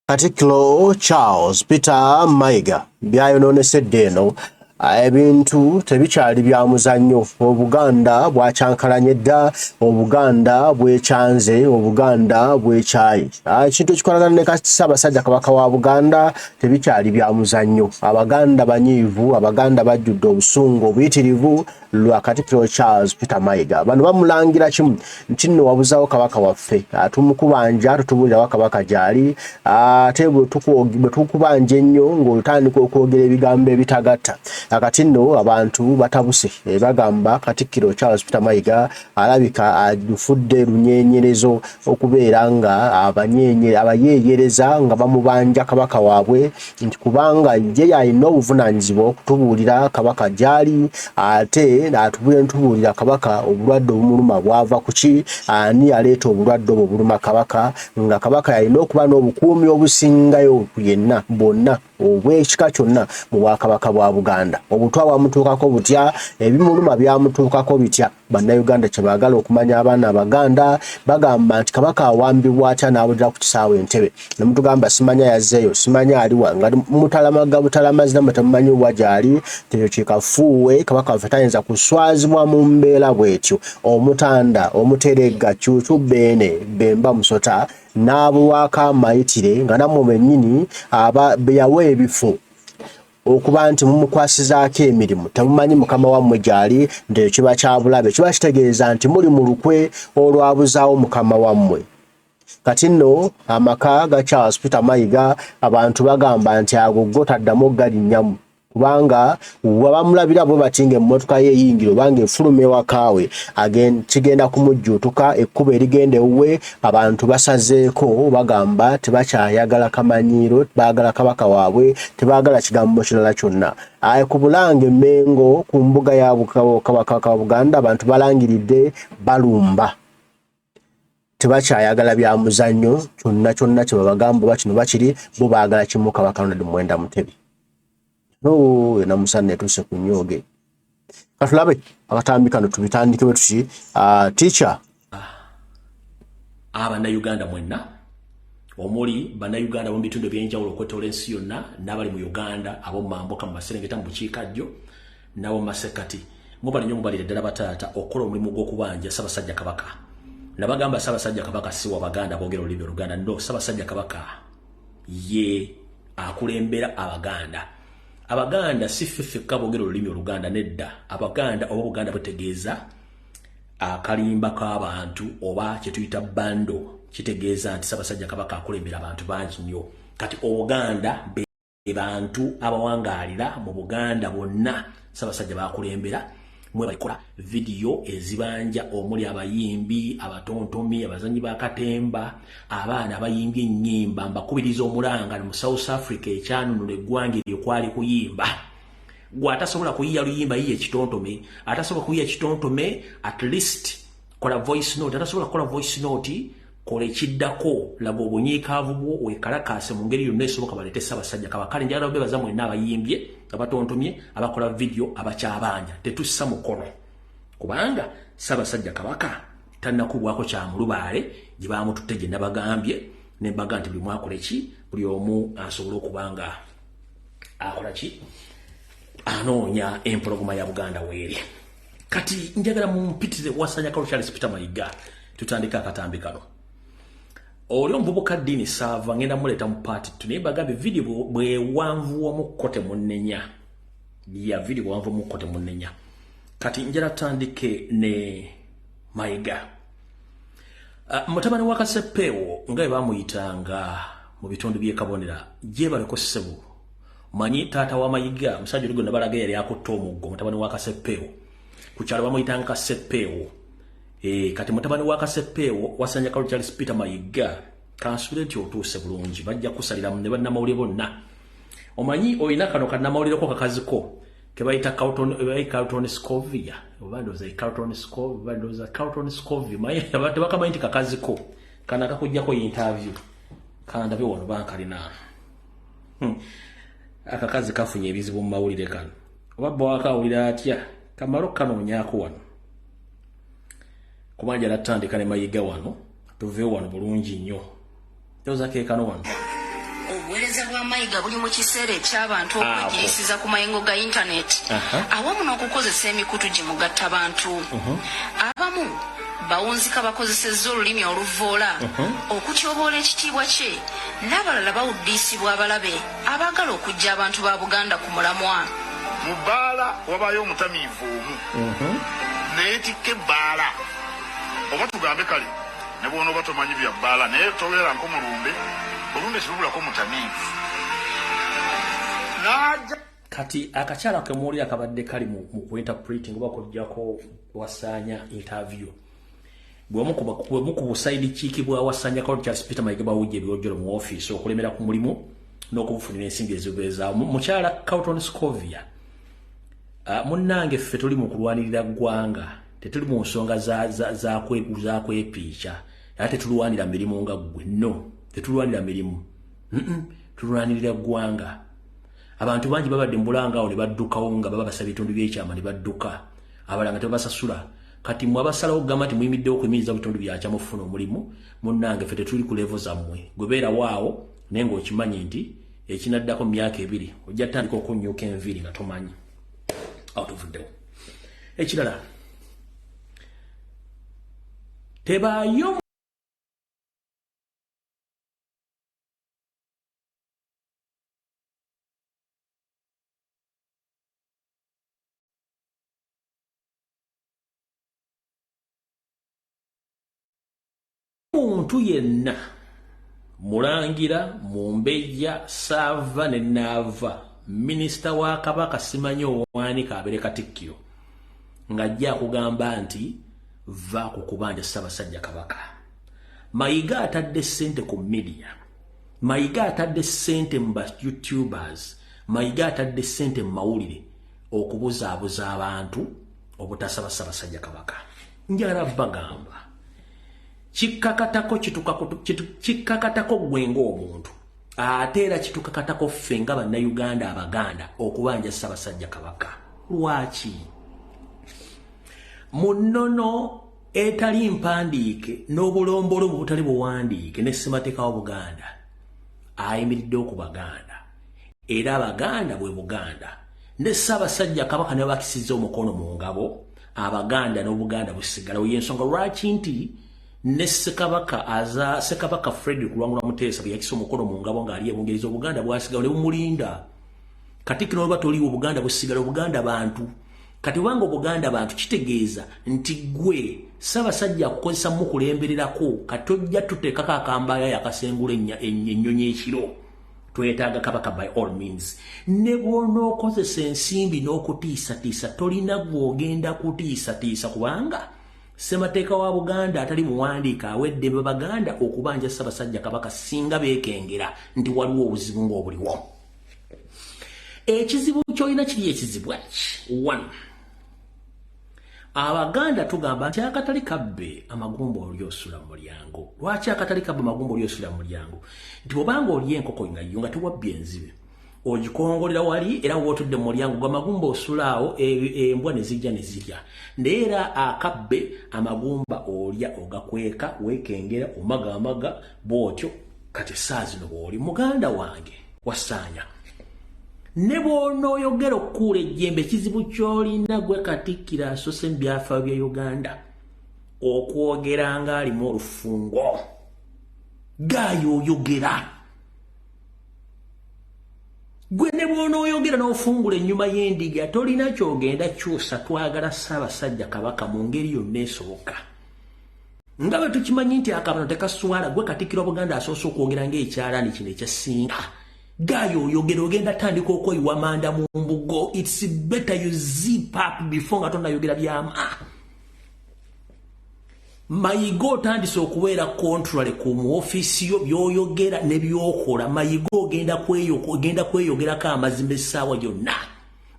Katikkiro Charles Peter Mayiga byayonoonesedde eno, ebintu tebikyali bya muzannyo. Obuganda bwakyankalanye dda, Obuganda bwekyanze, Obuganda bwekyayi. Ekintu ekikolagana ne Ssaabasajja Kabaka wa Buganda tebikyali bya muzannyo. Abaganda banyiivu, Abaganda bajjudde obusungu obuyitirivu lwa Katikkiro Charles Peter Mayiga. Bano bamulangira kimu nti nno wabuzawo Kabaka waffe, tumukubanja tutubuulirawo Kabaka gy'ali, ate bwe tukubanja ennyo ng'otandika okwogera ebigambo ebitagatta. Kati nno abantu batabuse, bagamba Katikkiro Charles Peter Mayiga alabika alufudde lunyenyerezo okubeera nga abayeeyereza nga bamubanja Kabaka waabwe, nti kubanga ye yalina obuvunaanyizibwa okutubuulira Kabaka gy'ali, ate atubuulira ntubuulira Kabaka obulwadde obumuluma bwava ku ki, ani yaleeta obulwadde obwo obuluma Kabaka, nga Kabaka yalina okuba n'obukuumi obusingayo ku yenna bwonna obw'ekika kyonna mu bwakabaka bwa Buganda. Obutwa bwamutuukako butya? Ebimuluma byamutuukako bitya? Bannayuganda kye baagala okumanya. Abaana Abaganda bagamba nti Kabaka awambibwa atya n'abulira ku kisaawe Entebe, ne mutugamba simanya yazzeeyo, simanya aliwa, nga mutalamaga butalamazi nammwe temumanyi wa gy'ali. Tekyo kikafuuwe. Kabaka waffe tayinza kuswazibwa mu mbeera bw'etyo. Omutanda Omuteregga Kyukyu Beene Bemba Musota n'abulwako amayitire, nga nammwe bennyini be yawa ebifo okuba nti mumukwasizaako emirimu temumanyi mukama wammwe gy'ali, nti ekyo kiba kya bulabe, kiba kitegeeza nti muli mu lukwe olwabuzaawo mukama wammwe. Kati nno amaka ga Charles Peter Mayiga abantu bagamba nti ago go taddamu okugalinnyamu, kubanga wabamulabira bwe bati ng'emmotoka ye eyingira oba ng'efuluma ewakaawe, kigenda kumujjuutuka ekkubo erigenda ewuwe. Abantu basazeeko, bagamba tebakyayagala kamanyiiro, baagala Kabaka waabwe, tebaagala kigambo kirala kyonna. Ku Bulange Mengo, ku mbuga ya Kabaka wa Buganda, abantu balangiridde balumba, tebakyayagala bya muzannyo. Kyonna kyonna kye babagamba oba kino bakiri, bo baagala kimu, Kabaka Ronald Muwenda Mutebi. No enamusana etuuse ku nnyooge. Katulabe akatambi kano, tubitandikewe tuki, teacher. Abannayuganda mwenna omuli Bannayuganda mu bitundu ebyenjawulo okwetoola ensi yonna, n'abali mu Uganda, ab'omu mambuka, mu maserengeta, mu bukiikaddyo n'ab'omu masekkati, mubali nnyo, mubalire ddala bataata okukola omulimu gw'okubanja Ssaabasajja Kabaka. Nabagamba Ssaabasajja Kabaka si wa Baganda boogera olulimi Oluganda. No, Ssaabasajja Kabaka ye akulembera Abaganda. Abaganda si ffe ffekka boogera olulimi Oluganda, nedda. Abaganda oba Buganda butegeeza akalimba k'abantu oba kyetuyita bando, kitegeeza nti Ssaabasajja Kabaka akulembera abantu bangi nnyo. Kati Obuganda be bantu abawangaalira mu Buganda bonna Ssaabasajja bakulembera. Mwe balikola vidiyo ezibanja omuli abayimbi, abatontomi, abazanyi ba katemba, abaana abayimbye ennyimba. Mbakubiriza omulanga mu South Africa ekyanunula eggwanga eryo kwali kuyimba. Gwe atasobola kuyiya luyimba, yiya ekitontome. Atasobola kuyiya kitontome, at least kola voice note. Atasobola kukola voice note, kola ekiddako, laga obunyiikaavu bwo, wekalakaase mu ngeri yonna esoboka baleete Ssaabasajja Kabaka. Kale njagala bebaza mwenna abayimbye, abatontomye, abakola vidiyo, abakyabanja. Tetussa mukono, kubanga Ssaabasajja Kabaka tannakubwako kyamulubaale gye bamututte, gye nabagambye ne mbaga nti buli mwakole ki, buli omu asobole okuba nga akola ki, anoonya empologoma ya Buganda weeri. Kati njagala mumpitire Wasanyakalo Charles Peter Mayiga, tutandike akatambi kano. Oli omuvubuka Dini Saava ngenda muleeta mu part 2, naye bagambye vidiyo bwewanvuwamukko temunnenya, ya vidiyo bwewanvuwamukko temunnenya. Kati njala tutandike ne Mayiga, mutabani wa Kasepeewo nga bwe bamuyitanga mu bitundu by'e Kabonera. Gyebaleko ssebo. Manyi taata wa Mayiga, musajja oli gwe nabalaga yali akutta omuggo, mutabani wa Kasepeewo, ku kyalo bamuyitanga Kasepeewo. Kati mutabani wa Kasepeewo Wasanyakalo Charles Peter Mayiga, kansubire nti otuuse bulungi. Bajja kusalira ne bannamawulire bonna. Omanyi olina kano kannamawulireko kakaziko kebayita Carlton Scovia, oba ndowooza Carlton Scovia, oba ndowooza Carlton Scovia, maye tebakamanyi nti kakaziko kano akakuggyako interview. Kandabe wano bankalina. Akakazi kafunye ebizibu mu mawulire kano, oba bwaka awulira atya? Kamalo kanoonyaako wano, kuba njala tutandika ne Mayiga wano, tuve wano bulungi nnyo. Ndowooza keekano wano. Obuweereza bwa Mayiga buli mu kiseera eky'abantu okwegiriisiza ku mayengo ga yintaneti awamu n'okukozesa emikutu gye mugattabantu. Abamu bawunzika bakozesezza olulimi oluvvoola okutyoboola ekitiibwa kye n'abalala bawuddiisibwa abalabe abaagala okuggya abantu ba Buganda ku mulamwa. Mu bbaala wabaayo omutamiivu omu neyetikka ebbaala oba tugambe kale ne bw'onooba tomanyi bya bbaala naye tobeeranko mu lumbe, olumbe terubulako mutamiivu n'ajja. Kati akakyala kemuwulira kabadde kali mu kuinterpreting oba kujjako Wasaanya interview, bwemu ku busayidi kiiki bwa Wasaanya Carol Charles Peter Mayiga bawujja ebiwojjolo mu ofiisi okulemera ku mulimu n'okubufunira ensimbi ezibeezaawo. Mukyala Carlton Scovia, munnange, ffe tuli mu kulwanirira ggwanga, tetuli mu nsonga za kwepiica, era tetulwanira mirimu nga ggwe. No, tetulwanira mirimu, tulwanirira ggwanga. Abantu bangi babadde mbulanga awo ne baddukawo nga baba basaba ebitundu by'ekyama ne badduka, abalala nga tebasasula. Kati mwe abasalawo okugamba nti muyimiriddewo okuyimiriza bitundu byakyama okufuna omulimu, munnange, ffe tetuli ku level zammwe. Gwe beerawo awo, naye ng'okimanyi nti ekinaddako mu myaka 2 ojja tandika okunnyuka enviiri nga tomanyi awo tuvuddewo. Ekirala, tebaayo muntu yenna mulangira, mumbejja, saava ne naava, minisita wa Kabaka, simanyi owanika abeere Katikkiro, ng'ajja akugamba nti va ku kubanja Ssaabasajja Kabaka. Mayiga atadde ssente ku media, Mayiga atadde ssente mu ba YouTubers, Mayiga atadde ssente mu mawulire okubuzaabuza abantu obutasaba Ssaabasajja Kabaka. Njagala bagamba kikkakatako, kikkakatako ggwe ng'omuntu, ate era kitukakatako ffe nga Bannayuganda Abaganda okubanja Ssaabasajja Kabaka. Lwaki? Mu nnono etali mpandiike n'obulombolombo butali buwandiike ne ssemateeka wa Buganda ayimiriddewo ku Baganda, era Abaganda bwe Buganda, ne Ssaabasajja Kabaka ne bakisizza omukono mu ngabo, Abaganda n'Obuganda busigalawo. Yensonga lwaki nti ne Ssekabaka aza Ssekabaka Frederick Lwangula Muteesa bwe yakisa omukono mu ngabo ng'ali e Bungereza, Obuganda bwasigalawo ne bumulinda. Katikkiro oba toliwo, Obuganda busigala. Obuganda bantu. Kati obanga Obuganda bantu, kitegeeza nti gwe Ssaabasajja akukozesa mukulembererako. Kati tojja tuteekako akambaaya akasengula ennyonyi ekiro. Twetaaga Kabaka by all means, ne bw'onookozesa ensimbi n'okutiisatiisa, tolina gw'ogenda kutiisatiisa, kubanga ssemateeka wa Buganda atali muwandiika aweddembe Baganda okubanja Ssaabasajja Kabaka singa beekengera nti waliwo obuzibu ng'obuliwo. Ekizibu kyolina kiri ekizibu ki? One, Abaganda tugamba nti akatali kabbe amagumba oli osula mu mulyango. Lwaki akatali kabbe amagumba oli osula mu mulyango? Nti obanga oli enkoko nga yo nga tewabbye enzibe, ogikongolera wali, era wootudde mu mulyango gwamagumba osula awo, embwa ne zijja ne zirya. Naye era akabbe amagumba olya ogakweka, weekengera, omagamaga bw'otyo. Kati essaa zino bw'oli muganda wange Wasaanya, ne bw'onooyogera okukuula ejjembe, ekizibu ky'olina gwe Katikkiro asose mu byafaayo bya Uganda okwogera ng'alimu olufungo gaayo oyogera gwe ne bw'onooyogera n'ofungula ennyuma y'endiga, tolina ky'ogenda kyusa. Twagala Ssaabasajja Kabaka mu ngeri yonna esoboka. Nga bwe tukimanyi nti akabano tekaswala, gwe Katikkiro Buganda asoose okwogera ng'ekyalaani kino ekyasinga gaayo oyogera, ogenda tandika okweyiwa manda mu mbugo. It's better you zip up before nga tonayogera byama. Mayiga otandise okubeera contrary ku mu ofiisi yo, by'oyogera ne by'okola. Mayiga ogenda kweyogerako amazima essaawa yonna.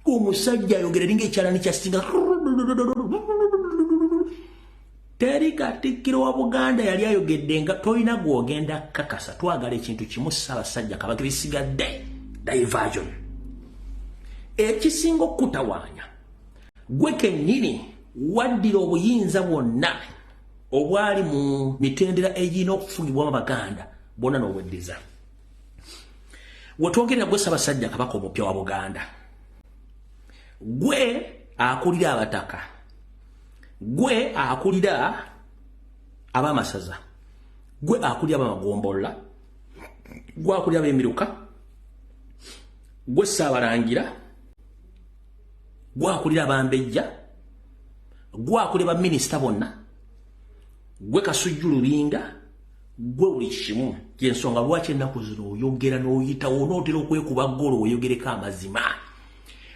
Omusajja ayogera eringa ekyalaani kyasinga. Teri Katikkiro wa Buganda yali ayogedde nga tolina gw'ogenda kakasa. Twagala ekintu kimu, Ssaabasajja Kabaka, bisigadde diversion. Ekisinga okukutawaanya, gwe kennyini waddira obuyinza bwonna obwali mu mitendera egirina okufugibwamu Abaganda bwonna n'obweddiza. Wetwogerera gwe Ssaabasajja Kabaka omupya wa Buganda, gwe akulira abataka, gwe akulira ab'amasaza, gwe akulira ab'amagombolola, gwe akulira ab'emiruka, gwe Ssaabalangira, gwe akulira abambejja, gwe akulira baminisita bonna, gwe Kasujju Lubinga, gwe buli kimu. Yensonga lwaki ennaku zino oyogera n'oyitawo n'otera okwekuba ggolo weeyogereko amazima.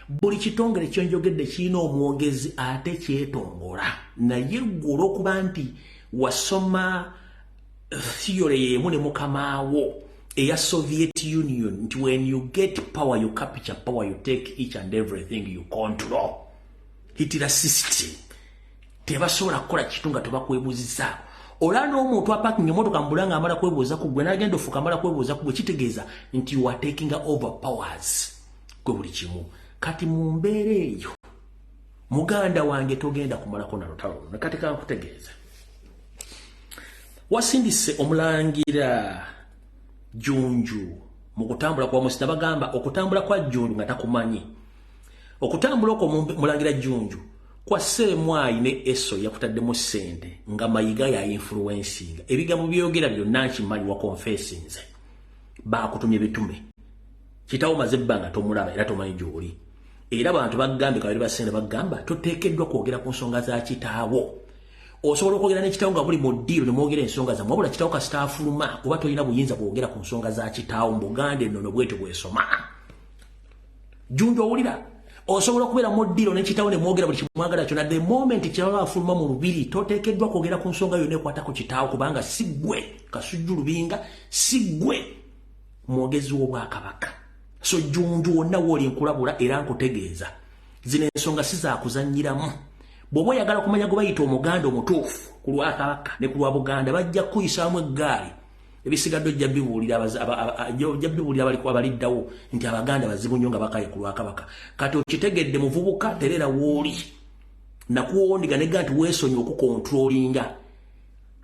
Buli kitongole kyenjogedde kirina omwogezi ate kyetongola, naye ggwe olw'okuba nti wasoma theory y'emu ne mukamaawo eya Soviet Union nti when you get power, you capture power, you take each and everything, you control, Hitler system, tebasobola kukola kitu nga tebakwebuuzizaako. Olaba n'omuntu apakinga emotoka mbula nga amala kwebuuza ku gwe, n'agenda ofuka amala kwebuuza ku gwe, kitegeeza nti you are taking over powers, gwe buli kimu. Kati mu mbeera eyo, muganda wange, togenda kumalako na lutalo luno. Kati kankutegeeza, wasindise omulangira Junju mu kutambula kwa musina. Bagamba okutambula kwa Junju nga takumanyi, okutambula okwo mulangira Junju kwa Seemwayi ne Eso yakutaddemu ssente nga Mayiga ya influencinga. Ebigambo byogera byonna nkimanyi, wa confessinze bakutumye bitume. Kitawo maze ebbanga tomulaba era tomanyi gy'oli, era abantu bagambye kabiri basente bagamba toteekeddwa kwogera ku nsonga za kitaawo. Osobola okwogera n'ekitaawo nga buli mu ddiiro ne mwogera ensonga zammwe, wabula kitaawo kasita afuluma oba tolina buyinza bwogera ku nsonga za kitaawo. Mu Buganda ennono bwetyo bwesoma. Junju, owulira? Osobola okubeera mu ddiiro n'ekitaawo ne mwogera buli kimwagala kyonna, the moment kyaba afuluma mu lubiri toteekeddwa kwogera ku nsonga yonna ekwata ku kitaawo, kubanga si ggwe Kasujju Lubinga, si ggwe mwogezi w'obwakabaka. So Junju, wonna wooli nkulabula era nkutegeeza, zino ensonga si zaakuzannyiramu. Bw'oba oyagala kumanya gwe bayita Omuganda omutuufu ku lwakabaka ne ku lwa Buganda, bajja kukuyisaamu eggaali, ebisigadde ojja bibuulira abaliddawo nti Abaganda bazibu nnyo nga bakaye ku lwakabaka. Kati okitegedde, muvubuka, terera wooli. Nakuwondiga nega nti weesonyi okukontrolinga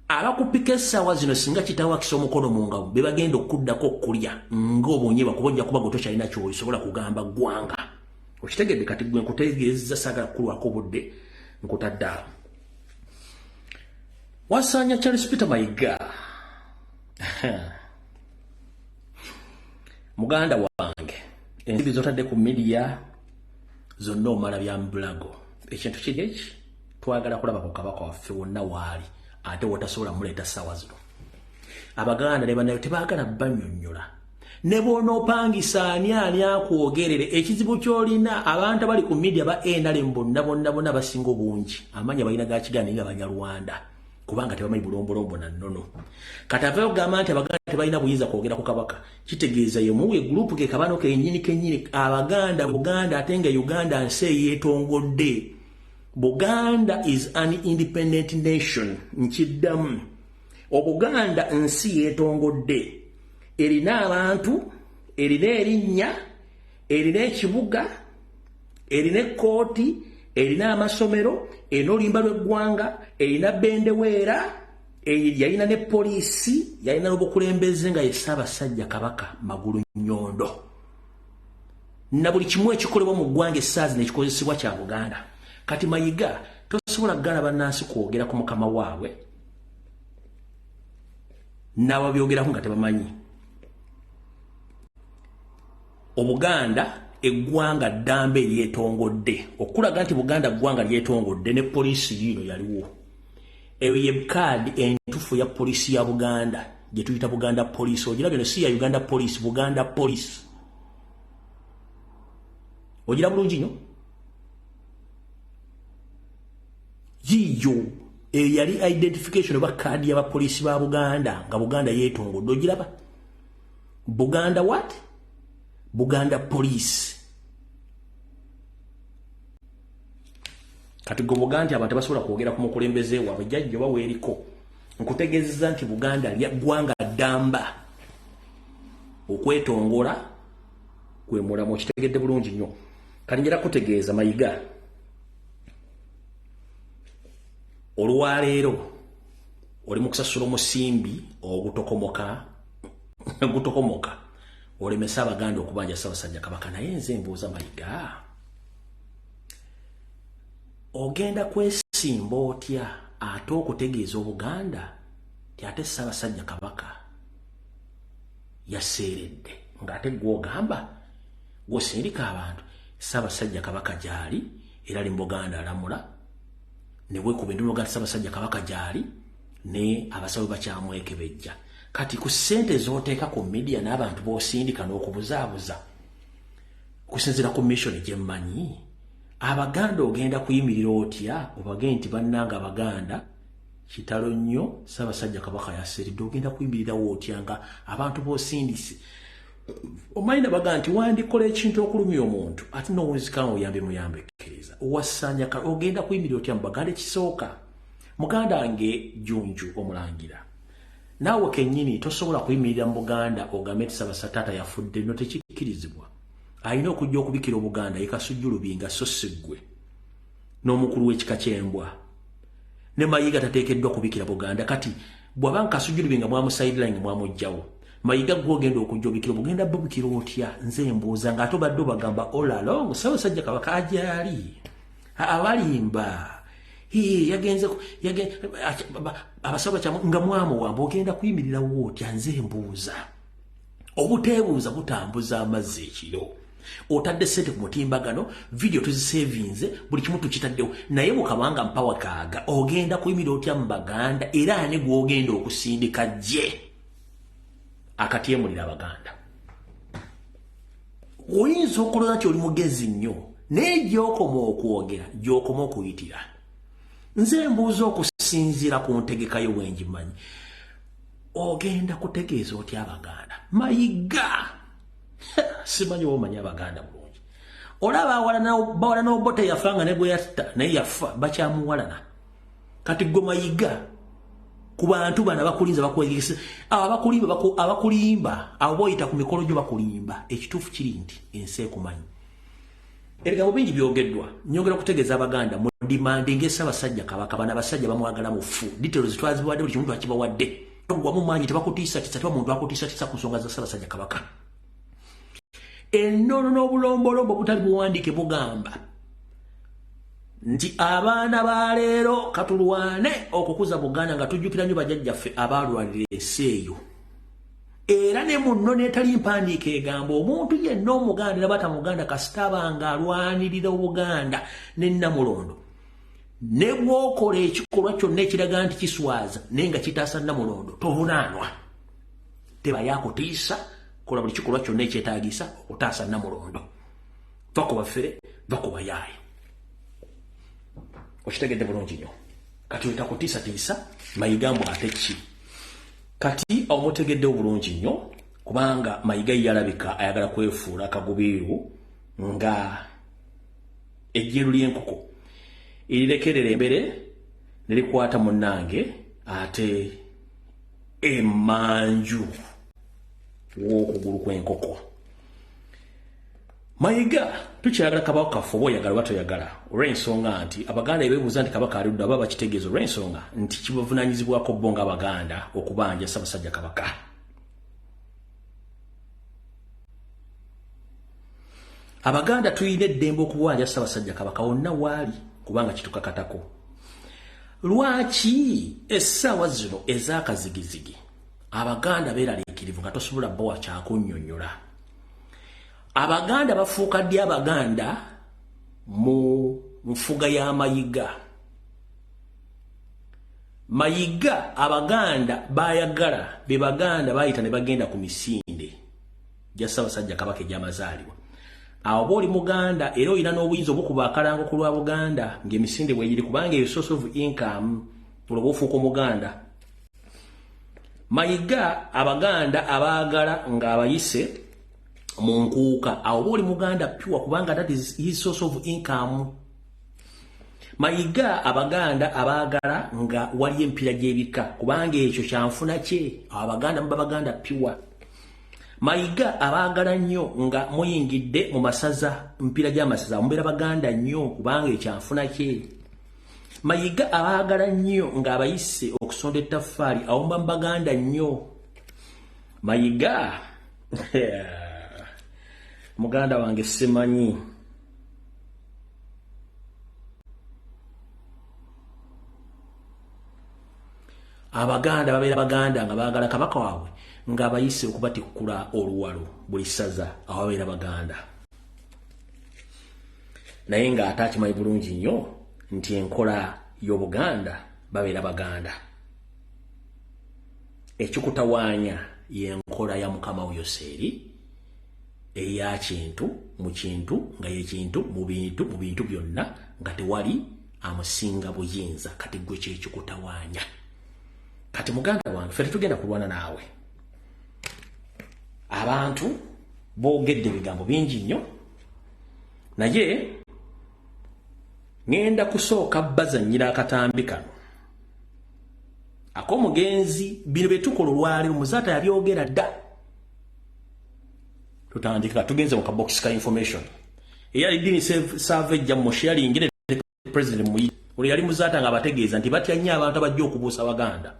abakupika essaawa zino. Singa kitaawo akisa omukono mu ngabo, be bagenda okuddako okulya ng'obunyebwa, kuba ojja kuba gwe tokyalina ky'osobola kugamba ggwanga. Okitegedde? Kati gwe nkutegeeza, saagala kukulwako obudde, nkutadde awo. Wasaanya Charles Peter Mayiga, muganda wange, ensimbi zotadde ku media zonna omala bya mbulago. Ekintu kiri eki, twagala kulaba ku kabaka waffe wonna waali, ate wotasobola muleeta ssaawa zino. Abaganda ne bannayo tebaagala bannyonnyola, ne bw'onoopangisa ani ani akwogerere. Ekizibu ky'olina, abantu abali ku media ba NRM bonna bonna bonna basinga obungi amanya balina ga Kiganda nga Banyarwanda, kubanga tebamanyi bulombolombo na nnono. Kati avayo okugamba nti Abaganda tebalina buyinza kwogera ku kabaka, kitegeeza yemuwe group ke kabano kennyini kennyini Abaganda Buganda, ate nga Uganda nsi eyeetongodde. Buganda is an independent nation. Nkiddamu, Obuganda nsi yeetongodde, erina abantu, erina erinnya, erina ekibuga, erina ekkooti, erina amasomero, erina oluyimba lw'eggwanga, erina bendeweera, yalina ne poliisi, yalina n'obukulembeze nga ye Ssaabasajja Kabaka Magulu Nnyondo, na buli kimu ekikolebwa mu ggwanga essaazi nekikozesebwa kya Buganda. Kati Mayiga, tosobola kugana bannansi kwogera ku mukama waabwe n'ababyogerako nga tebamanyi. Obuganda eggwanga ddamba eryetongodde. Okulaga nti Buganda ggwanga lyetongodde, ne poliisi yiino yaliwo. Eyo ye kaadi entufu ya poliisi ya Buganda gye tuyita Buganda Police. Ogirabye no? Si ya Uganda Police, Buganda Police. Ogira bulungi nnyo, yiyo eyo yali identification oba kaadi y'abapoliisi ba Buganda nga Buganda yeetongodde. Ogiraba? Buganda what? Buganda Police. Kati gwe Buganda nti abantu tebasobola kwogera ku mukulembeze waabwe, jjajja oba weeriko, nkutegeezeza nti Buganda ggwanga ddamba, okwetongola kwe mulamu. Okitegedde bulungi nnyo. Kati njala kutegeeza Mayiga, olwaleero oli mu kusasula omusimbi ogutokomoka, gutokomoka. Olemesa Abaganda okubanja Ssaabasajja Kabaka. Naye nze mbuuza Mayiga, ogenda kwesimba otya ate okutegeeza Obuganda ti ate Ssaabasajja Kabaka yaseeredde, ng'ate gw'ogamba gw'osindika abantu Ssaabasajja Kabaka gy'ali era ali mu Buganda alamula, ne weekuba enduulu ga Ssaabasajja Kabaka gy'ali ne abasawo bakyamwekebejja? Kati ku ssente z'oteeka ku media n'abantu b'osindika n'okubuzaabuza kusinziira ku mission gye mmanyi, Abaganda ogenda kuyimirira otya obage nti bannanga Abaganda, kitalo nnyo, Ssaabasajja Kabaka yaseeredde? Ogenda kuyimirirawo otya nga abantu b'osindise omanyi nabaga nti wandikola ekintu okulumya omuntu ate nowunzika nga oyambe muyambe kkiriza owasanya? Ogenda kuyimirira otya mu Baganda? Ekisooka, muganda wange Junju Omulangira, naawe kennyini tosobola kuyimirira mu Buganda ogambe nti Ssaabasa taata yafudde. No, tekikkirizibwa. Alina okujja okubikira Obuganda ye Kasujju Lubinga, so si ggwe n'omukulu w'ekika ky'embwa ne Mayiga. Tateekeddwa kubikira Buganda. Kati bw'aba Kasujju Lubinga mwamusideline, mwamuggyawo, Mayiga gwe ogenda okujja obikira obugenda, bubikira otya? Nze mbuuza, ng'ate obadde obagamba all along Ssaabasajja Kabaka agyali. Abalimba yagenze abasawo bakyamu nga mwamuwamba, ogenda kuyimirirawo otya? Nze mbuuza. Obuteebuuza butambuza amazzi ekiro. Otadde sente ku mutimbagano, vidiyo tuzisevinze, buli kimu tukitaddewo, naye mukabanga mpawa kaaga, ogenda kuyimirira otya mu Baganda? Era ani gw'ogenda okusindika gye akatyemulira Abaganda? Oyinza okulooza nti oli mugezi nnyo, naye gy'okoma okwogera gy'okoma okuyitira. Nze mbuuza, okusinziira ku ntegekayo bwengimanyi, ogenda kutegeeza otya Abaganda? Mayiga, simanyi oba omanyi Abaganda bulungi. Olaba bawala n'Obote yafa nga ne gwe yatta naye yafa, bakyamuwalana. Kati gwe Mayiga, ku bantu bano abakulinza bakwegesa, abo abakulimba, abakulimba abo boyita ku mikolo gyo bakulimba. Ekituufu kiri nti ensi ekumanyi. Ebigambo bingi byogeddwa. Nyongera okutegeeza Abaganda, mu demanding Ssaabasajja Kabaka. Bano abasajja bamwagala mufu. Details twazibawadde, buli kimu twakibawadde. Togwamu maanyi, tebakutiisatiisa, teba muntu akutiisatiisa ku nsonga za Ssaabasajja Kabaka. Ennono n'obulombolombo obutali buwandiike bugamba nti abaana ba leero katulwane okukuza Buganda nga tujjukira nnyo bajjajjaffe abaalwanira ensi eyo. Era ne munno netali mpandiika egamba omuntu yenna Omuganda era bata Muganda kasita abanga alwanirira Obuganda ne Namulondo, ne bw'okola ekikolwa kyonna ekiraga nti kiswaza naye nga kitaasa Namulondo, tovunaanwa. Tebayakutiisa. Kola buli kikolwa kyonna ekyetaagisa okutaasa Namulondo. Va ku bafere, va ku bayaayi. Okitegedde bulungi nnyo. Kati oyita kutiisatiisa Mayiga mbu ate ki? Kati omutegeddewo bulungi nnyo, kubanga Mayiga yalabika ayagala kwefuula akagubiiru nga ejjeru ly'enkoko erirekerera embere ne likwata munnange ate emanju w'okugulu kw'enkoko. Mayiga, tukyagala kabaka kaffe oba oyagala oba toyagala, olw'ensonga nti Abaganda ebeebuuza nti Kabaka aludde aba bakitegeeza, olw'ensonga nti kibavunaanyizibwako bo ng'Abaganda okubanja Ssaabasajja Kabaka. Abaganda tulina eddembe okubanja Ssaabasajja Kabaka wonna waali, kubanga kitukakatako. Lwaki essaawa zino ez'akazigizigi Abaganda beeraliikirivu nga tosobola bawa kyakunnyonnyola? Abaganda bafuuka ddi Abaganda mu nfuga ya Mayiga? Mayiga Abaganda bayagala be Baganda bayita ne bagenda ku misinde gya Ssaabasajja Kabaka egy'amazaalibwa. Awo oba oli Muganda era olina n'obuyinza obukuba akalango ku lwa Buganda ng'emisinde bwegiri, kubanga eyo source of income olwo ofuuka Omuganda. Mayiga Abaganda abaagala ng'abayise mu nkuuka. Awo oba oli Muganda pure, kubanga that is his source of income. Mayiga Abaganda abaagala nga wali empiira gy'ebika, kubanga ekyo kyanfuna kye. Awo Abaganda muba Baganda pure. Mayiga abaagala nnyo nga muyingidde mu masaza, mpiira gy'amasaza, mubeera Baganda nnyo, kubanga ekyanfuna kye. Mayiga abaagala nnyo ng'abayise okusonda ettaffaali, awo muba Baganda nnyo. Mayiga Muganda wange simanyi. Abaganda babeera Baganda nga baagala kabaka waabwe ng'abayise okubatikkula oluwalo buli ssaza awabeera Baganda. Naye ng'ate akimanyi bulungi nnyo nti enkola y'Obuganda babeera Baganda. Ekikutawaanya y'enkola ya Mukama wo Yoseeri eya kintu mu kintu nga ye kintu mu bintu mu bintu byonna nga tewali amusinga buyinza. Kati gwe kyekikutawaanya. Kati muganda wange, ffe tetugenda kulwana naawe. Abantu boogedde ebigambo bingi nnyo, naye ŋŋenda kusooka bazannyira akatambi kano ak'omugenzi. Bino bye tukola olwaleero Muzaata yabyogera dda. Tutandika tugenze mu kabokisi ka information eyali dini savejja musharingire president muyi olwo yali Muzaata nga abategeeza nti batya nnyo abantu abajja okubuusa Abaganda.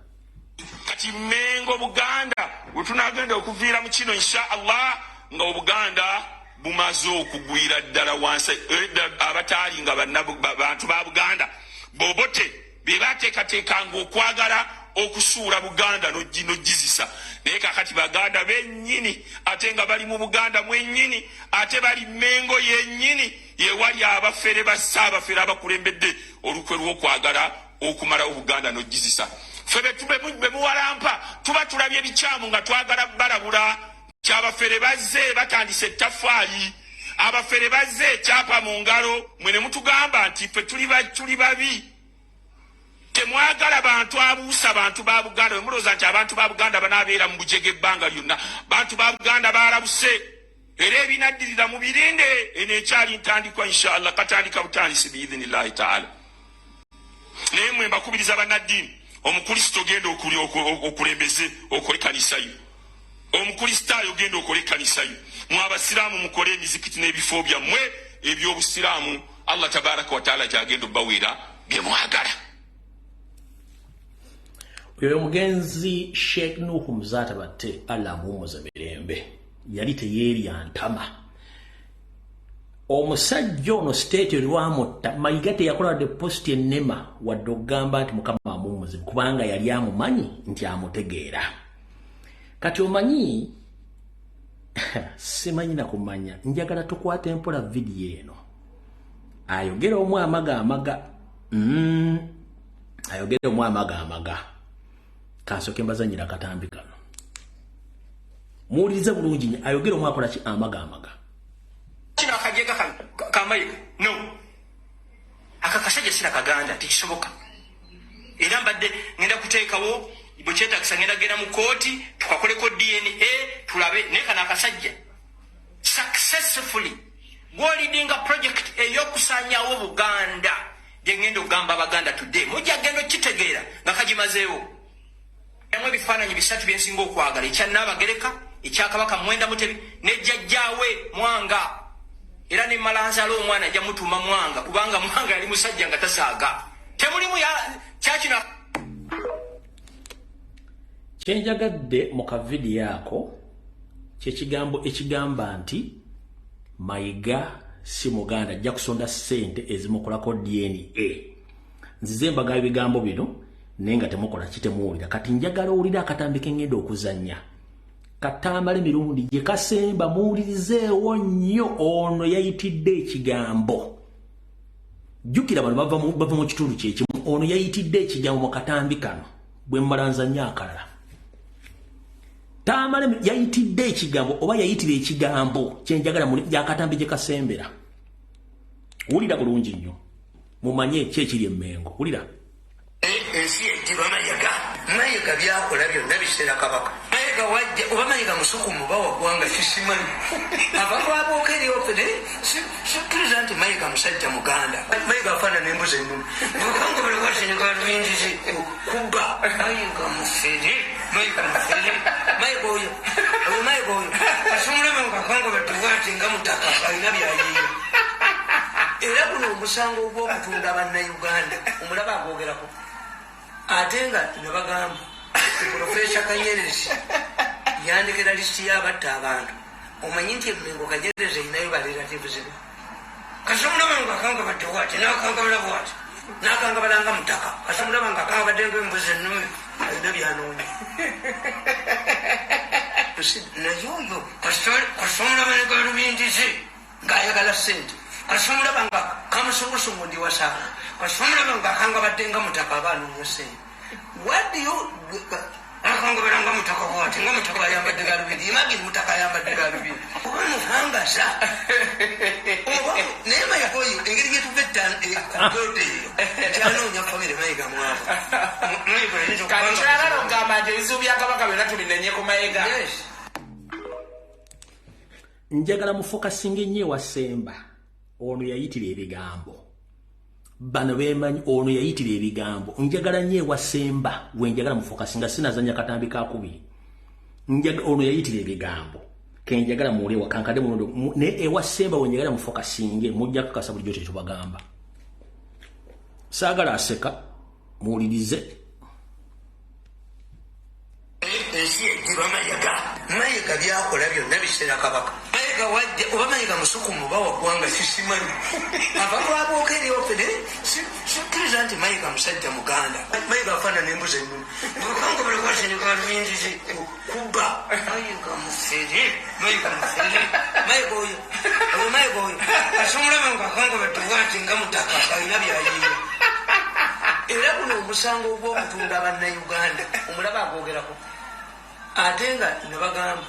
Kati Mengo Buganda wetunagenda okuviira mu kino insha Allah nga Obuganda bumaze okugwira ddala wansi, abataali nga bantu ba Buganda bobote be bateekateekanga okwagala okusuula Buganda n'ogizisa. Naye kakati Baganda bennyini ate nga bali mu Buganda mwennyini ate bali Mengo yennyini yewali abafere ba Ssaabafere abakulembedde olukwe lw'okwagala okumalawo Buganda n'ogizisa. Ffe bemuwalampa tuba tulabye bikyamu nga twagala balabula nti abafere bazze batandise ettaffaali, abafere bazze ekyapa mu ngalo, mwe ne mutugamba nti ffe tuli babi. Temwagala bantu abuusa bantu ba Buganda. Bwe mulowooza nti abantu ba Buganda banaabeera mu bujega ebbanga lyonna, bantu ba Buganda baalabuse era ebinaddirira mubirinde. Eno ekyali ntandikwa insha Allah, katandika butandisi biidhinillahi taala. Naye mwe mbakubiriza bannaddiini, Omukulisito genda okulembeze okole kanisa yo, Omukulisitaayo genda okole ekkanisa yo, mwe Abasiraamu mukole emizikiti n'ebifo byammwe eby'Obusiraamu. Allah tabaraka wataala gyagenda obbaweera bye mwagala. Oyo omugenzi Sheikh Nuhu Muzaata Batte, Allah amuwummuze mirembe, yali teyeerya ntama. Omusajja ono state olwamutta Mayiga teyakola wadde post ennema wadde okugamba nti Mukama amuwummuze, kubanga yali amumanyi nti amutegeera. Kati omanyi simanyi na kumanya, njagala tukwate empola vidiyo eno. Ayogera omu amaga amaga, ayogera omu amaga amaga. Kansooke mbazannyira akatambi kano, muwulirize bulungi nnyo. Ayogera omu akola ki? Amaga amaga. Kino akajega kano kamayiga no aka kasajja sira kaganda, tekisoboka. Era mbadde ngenda kuteekawo bwe kyetagisa, ngenda genda mu kooti tukakoleko DNA tulabe. Naye kano akasajja successfully gwolidinga project ey'okusanyawo Buganda, gyengenda okugamba Abaganda today mujja genda okukitegeera nga kagimazeewo. Emu ebifaananyi bisatu byensinga okwagala: ekya Nnaabagereka, ekya Kabaka Mwenda Mutebi, ne jjajjaawe Mwanga. Era ne malanzaala omwana ajja mutuuma Mwanga, kubanga Mwanga yali musajja nga tasaaga. Temulimu kyakino. Kyenjagadde mu kavidiyo ako kyekigambo ekigamba nti Mayiga si Muganda, ajja kusonda ssente ezimukolako DNA. Nzize mbagaba ebigambo bino naye nga temukola kitemuwulira. Kati njagala owulire akatambi kengenda okuzannya katamala emirundi gye kasemba, muwulirizeewo nnyo. Ono yayitidde ekigambo, jjukira bano bava mu kitundu kyekimu. Ono yayitidde ekigambo mu katambi kano, bwe mmala nzannya akalala. Tamale yayitidde ekigambo oba yayitira ekigambo kyenjagala yakatambi gye kasembera. Wulira bulungi nnyo mumanye ki ekiri emmengo. Wulira. Ensi yejjiba Mayiga. Mayiga byakola byonna biseera kabaka Mayiga wajja oba Mayiga musukumu oba waggwanga kisimanyi abantu abooka eri ofe, naye sikkiriza nti Mayiga musajja muganda. Mayiga afaanana embuzi ennume bukangobulwasingaluyingizi kubba. Mayiga mufere, Mayiga mufere, Mayiga oyo oyo, Mayiga oyo asumulama nga kangobadde nga mutaka alina byayiye. Era guno omusango ogw'okutunda Bannayuganda omulaba agwogerako, ate nga nabagamba Profesa Kanyerezi yandekera lisiti y'abatta abantu. Omanyi nti emengo Kajereza erinayo barelatives be. Kasomulaba nga akangabadde bwati nakangabala bwati nakangabala nga mutaka. Kasomulaba nga akangabadde ngaembuzi ennume alina byanoonya. Naye oyo kasomulaba ne galubindi ze ng'ayagala ssente. Kasomulaba nga kamusungusungu ndi wasaana. Kasomulaba nga akangabadde nga mutaka aba anoonya ssente. What do you akangabala nga mutaka bwati nga mutaka ayambadde galubindi. Imagine mutaka ayambadde galubindi oba muhangaza oba naye Mayiga oyo engeri gyetuva ku eyo kyanoonya famire Mayiga mwavu. Kati kyagala okugamba nti ebizibu bya Kabaka byonna tubinenye ku Mayiga. Njagala mufokasinga ennyo ewasemba ono yayitira ebigambo bano bemanyi ono yayitira ebigambo. Njagala nnyo ewasemba wenjagala mufokasinga sinazanya katambi kakubiri. Ono yayitira ebigambo kenjagala muwulire wakankadde mulondo naye ewasemba wenjagala mufokasinge mujja kukasa bulijjo kyetubagamba. Saagala aseka muwulirize. Ensi ejjiba Mayiga. Mayiga byakola byonna biseera Kabaka. Mayiga wajja oba Mayiga musukumu oba waggwanga sisimanyi. Ava lwabwoka eri waffe naye sikkiriza nti Mayiga musajja Muganda. Mayiga afaanana embuzi ennume. Akangabala bwati kubba. Mayiga mufere. Mayiga mufere. Mayiga oyo. Oyo Mayiga oyo. Kasomulaba nga akangabadde bwati nga mutaka alina byayiiya. Era guno omusango ogw'okutunda bannayuganda omulaba agwogerako. Ate nga nabagamba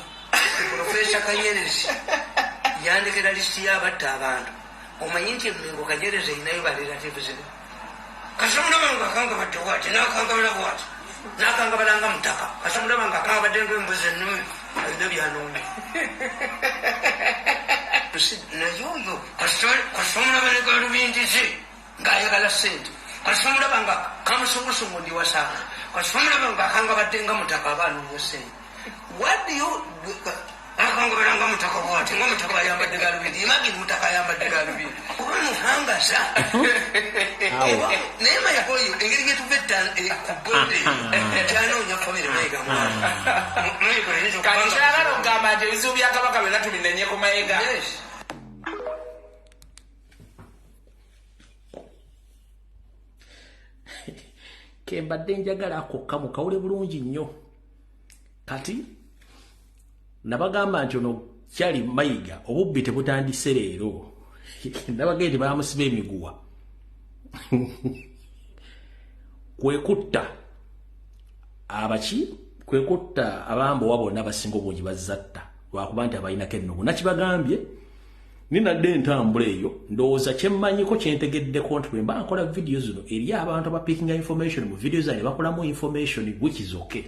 Profesa Kanyerezi yandekera lisiti y'abatta abantu. Omanyi nti emengo Kajereza erinayo barelatives be. Kasomulaba nga akangabadde bwati nakangabala bwati nakangabala nga mutaka. Kasomulaba nga akangabadde ngaembuzi ennume alina byanoonya. Naye oyo kasomulaba ne galubindi ze ng'ayagala ssente. Kasomulaba nga kamusungusungu ndi wasaana. Kasomulaba nga akangabadde nga mutaka aba anoonya ssente. What do you akangabala nga mutaka bwati nga mutaka ayambadde galubindi. Imagine mutaka ayambadde galubindi oba muhangaza naye Mayiga oyo engeri gyetuva ku bode eyo kyanoonya famire Mayiga mwavu. Mayiga ayinza Kati okubanga kyagala okugamba nti ebizibu bya Kabaka byonna tubinenye ku Mayiga. Yes. Kembadde njagala akokka mukawule bulungi nnyo. Kati nabagamba nti ono kyali Mayiga obubbi tebutandise leero. Nabagamba nti bamusiba emiguwa kwekutta abaki kwekutta abambowa bonna abasinga obungi bazzatta lwakuba nti abalinako ennugu. Nakibagambye ninadde entambula eyo ndowooza kyemmanyiko kyentegeddeko nti bwe mba nkola vidiyo zino eri abantu abapikinga information mu vidiyo zange bakolamu information which is okay.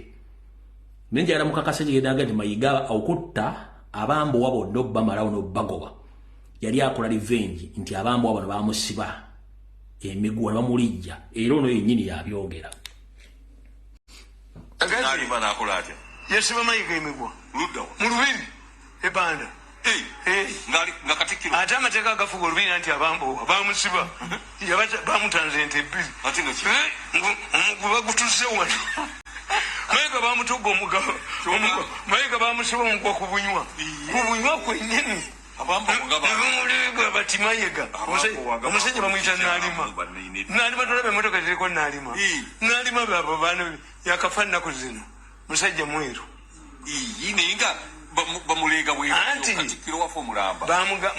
Naye njagala mukakase kyegendaga nti Mayiga okutta abambowa bonna obbamalawo n'obbagoba yali akola revenge nti abambowa bano bamusiba emiguwa ne bamulijja era ono yennyini yabyogera. Nalima n'akola atya? Yasiba Mayiga emiguwa Ludda wa? mu lubiri ebanda. Nga Katikkiro. Ate amateeka agafuga olubiri nti abambowa bamusiba bamutanze ente bbiri. Ate nga ki? Omuguba bagutuze wano. Mayiga bamutuga omugabo. Mayiga bamusiba omugwa ku bunywa. Ku bunywa kwennyini. Nebamulega bati Mayiga. Omusajja bamuyita Nalima. Nalima tolaba emmotoka ziriko Nalima. Nalima babo baana yakafa nnaku zino. Musajja mweru. Naye nga bamuleega bwe Anti Katikkiro waffe omulamba.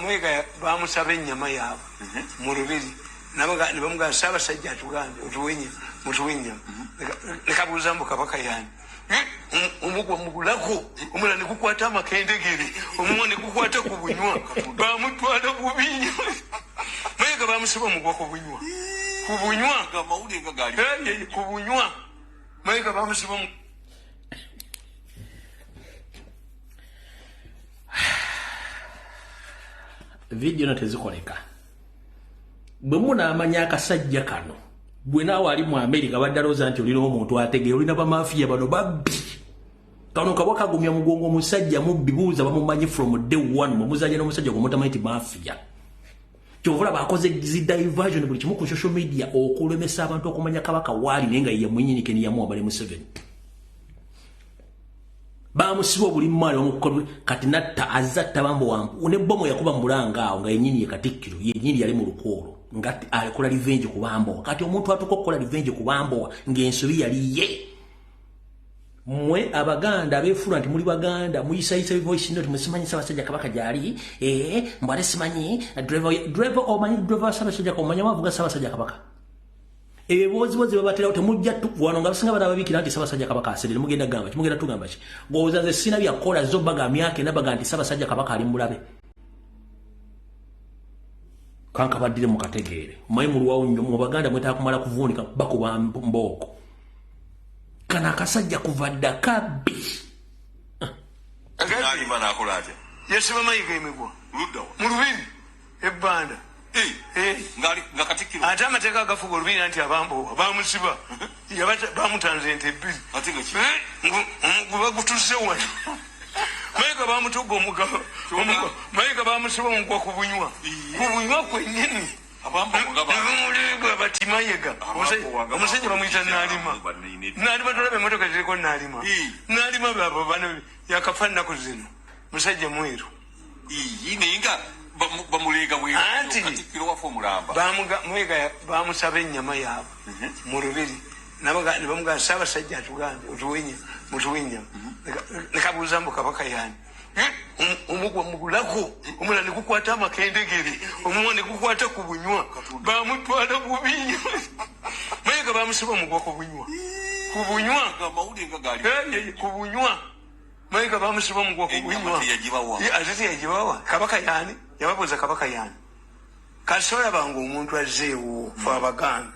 Mayiga bamusaba ennyama yaabwe mu lubiri. Ne bamugamba Ssaabasajja atugambye mutuwe ennyama. Nekabuuza mbu Kabaka yaani. Omugwa mugulako omulala ne gukwata amakendegere omumwa ne gukwata ku bunywa bamutwala bubi nnyo. Mayiga bamusiba omugwa ku bunywa. Ku bunywa. Amawulire nga gaali. Ku bunywa. Mayiga bamusiba omu- Vidiyo no tezikoleka. Bwe munaamanya akasajja kano gwe naawe ali mu Amerika badde alowooza nti olina omuntu ategeera olina bamafiya bano babbi. Kano kabwa kagumya mugongo omusajja mubbi buuza bamumanyi from day one mumuzanya n'omusajja gwe mutamanyi nti mafiya. Kyova olaba akoze zi diversion buli kimu ku social media okulemesa abantu okumanya Kabaka waali naye nga ye mwennyini keni yamuwa bali Museveni. Bamusiba obulimu ali omukono kati natta azza tabambo wampu ne bomo yakuba mulanga awo nga yenyini ye Katikkiro yenyini yali mu lukoolo nga alikola revenge ku bambo. Kati omuntu atuka okukola revenge ku bambo ng'ensobi yali ye. Mwe Abaganda abeefuula nti muli Baganda muyisayisa voice note musimanyi Ssaabasajja Kabaka gy'ali, mbu ate simanyi driver omanyi driver wa Ssaabasajja omanyi avuga Ssaabasajja Kabaka. Ebibozibozi babaterawo temujja wano nga basinga bana babikira nti Ssaabasajja Kabaka aserere mugenda gamba ki mugenda tugamba ki ng'owooza nze sina byakukola zo baga myaka ena baga nti Ssaabasajja Kabaka ali mulabe. Kankabaddire mukategeere omanyi mulwawo nnyo mu Baganda mwetaaga kumala kuvuunika bakuba mbooko. Kano akasajja kuva dda kabbi. Yasiba Mayiga emigwa mu lubiri ebbanda ate amateeka agafuga olubiri nti abambowa bamusiba bamutanze ente ebbiri bagutuze wano. Mayiga bamutuga omugabo, Mayiga bamusiba omugwa ku bunywa, ku bunywa kwennyini. Nebamulega bati Mayiga omusajja bamuyita Naalima. Naalima tolaba emmotoka ziriko Naalima. Naalima babo bano yakafa nnaku zino musajja mweru. Anti Mayiga bamusaba ennyama yaabwe mu lubiri ne bamugamba Ssaabasajja atugambye mutuwe ennyama. Nekabuuza mbu Kabaka yaani? Omugwa mubulago omulala ne gukwata amakendegere omumwa ne gukwata ku bunywa bamutwala bubi nnyo. Mayiga bamusiba omugwa ku bunywa ku bunywa ku bunywa. Mayiga bamusiba omugwa ku bunywa ate teyagibawa. Kabaka yaani? Yababuuza Kabaka yaani? Kasi olabanga omuntu azzeewo fe Abaganda.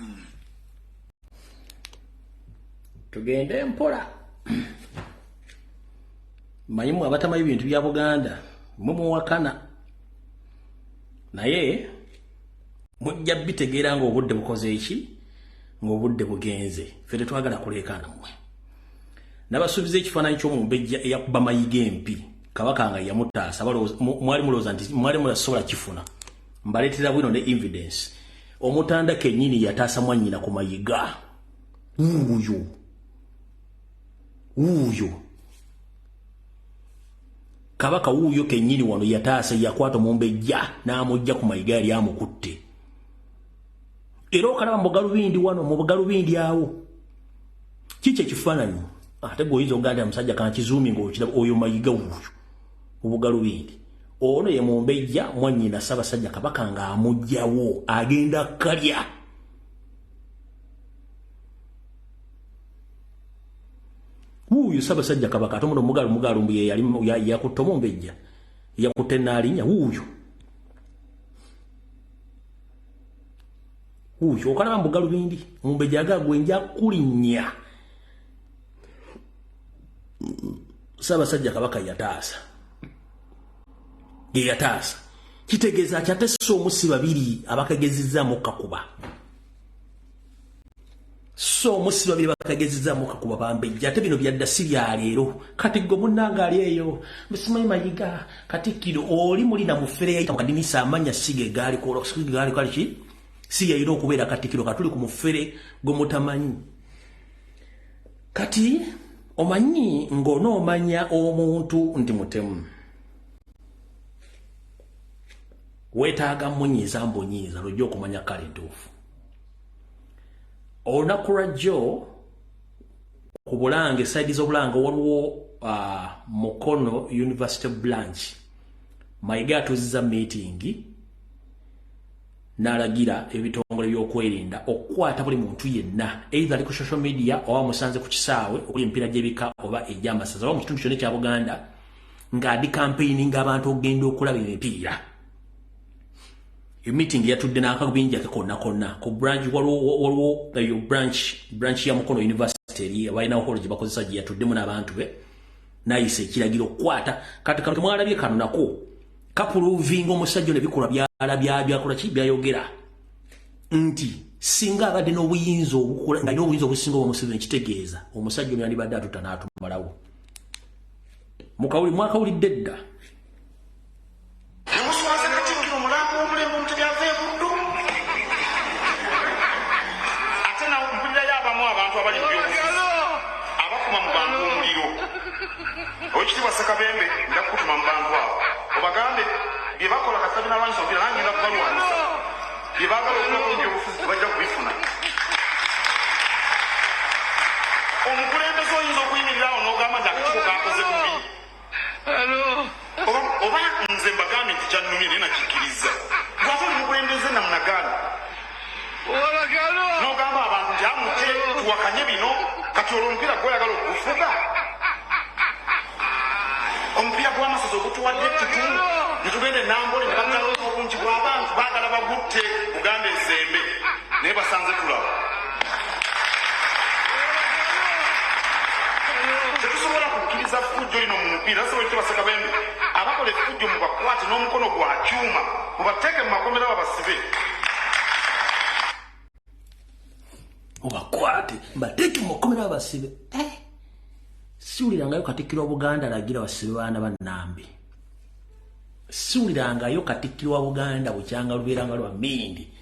Tugende mpola. Manyi mwe abatamanyi bintu bya Buganda mwe muwakana, naye mujja bitegeera ng'obudde bukoze eki, ng'obudde bugenze. Ffe tetwagala kuleekaana mmwe. Nabasuubiza ekifaananyi ky'omumbejja eyakuba Mayiga empi Kabaka nga yamutaasa. Mwali mulowooza nti mwali mulasobola kifuna. Mbaleetera bwino ne evidence. Omutanda kennyini yataasa mwannyina ku Mayiga. Wuuyo wuuyo Kabaka wuuyo kennyini wano yataasa, yakwata omumbejja n'amujja ku Mayiga yali amukutte. Era okalaba mu bugalubindi wano mu bugalubindi awo kiki ekifaananyi ate gwe oyinza okugamba nti musajja kankizuumi ng'okiraba oyo Mayiga wuuyo mu bugalubindi. Ono ye mumbejja mwannyina Ssaabasajja Kabaka ng'amuggyawo agenda kalya. Wuuyo Ssaabasajja Kabaka ate omuno omugalu mbu ye yali yakutte omumbejja yakutte Nnaalinya. Wuuyo wuuyo okalaba mu bugalubindi omumbejja aga gwe nja kulinnya. Ssaabasajja Kabaka yataasa, ye yataasa. Kitegeeza ki ate si omu si babiri abakagezizzaamu kakuba, so omu si babiri bakagezezaamu kakuba bambejja. Ate bino byadda si bya leero. Kati gwe munnange ali eyo musimanyi Mayiga Katikkiro oli muli na mufere yayita mu kadinisa amanya si ge gaaliko ki si yalina okubeera Katikkiro. Katuli ku mufere gwe mutamanyi. Kati omanyi ng'onoomanya omuntu nti mutemu weetaaga munyiiza mbunyiiza lwojja okumanya kale ntuufu. Olunaku lwajjo ku Bulange, saidi z'Obulange waliwo Mukono University branch. Mayiga atuuzizza meeting n'alagira ebitongole by'okwerinda okukwata buli muntu yenna either ali ku social media oba musanze ku kisaawe okuli emipiira gy'ebika oba egy'amasaza oba mu kitundu kyonna ekya Buganda ng'adi campaigning abantu okugenda okulaba emipiira. Meeting yatudde n'akabinja ke konna konna ku branch. Waliwo eyo branch ya Mukono University eri balina hall gye bakozesa gye yatuddemu n'abantu be n'ayisa ekiragiro okukwata. Kati kano temwalabye kano nako kaprovinga omusajja ono ebikolwa byala byakola ki byayogera nti singa abadde n'obuyinza obukola nga alina obuyinza obusinga obwa Museveni, kitegeeza omusajja ono yandibadde atutta n'atumalawo. Mwakawulidde dda. Nemuswaza Katikkiro mulamba w'omulembe Omutebi ava e Buddu. Ate nawo mpulirayo abamu abantu abali mu byobufuzi abakuma mu bantu omuliro. Owekitiibwa Ssekabembe, nja kukutuma mu bantu abo obagambe bye bakola kasita binalwanyisa omupiira, nange ngenda kubalwanyisa. Bye baagala okufunako mu byobufuzi tebajja kubifuna. Omukulembeze oyinza okuyimirira awo n'ogamba nti akakiiko kakoze bubi. Oba nze mbagambye nti kyannumye naye nakikkiriza. Lwaki oli mukulembeze namunagaana n'ogamba abantu nti amujje tuwakanye bino? Kati olwo omupiira gwoyagala okugufuga, omupiira gw'amasaza ogutuwadde ettutu ne tugenda e Nambole ne baggalawo obungi bw'abantu, baagala bagutte Buganda esembe, naye basanze tulaba. Tetusobola kukkiriza ffujjo lino mu mupiira. Sewekitiibwa Ssekabembe, abakola effujjo mubakwate n'omukono gwa kyuma, mubateeke mu makomera babasibe. Mubakwate mbateeke mu makomera babasibe. Siwulirangayo Katikkiro wa Buganda alagira basibe baana ba Nnambi. Siwulirangayo Katikkiro wa Buganda bukyanga lubeeranga lwa Mmindi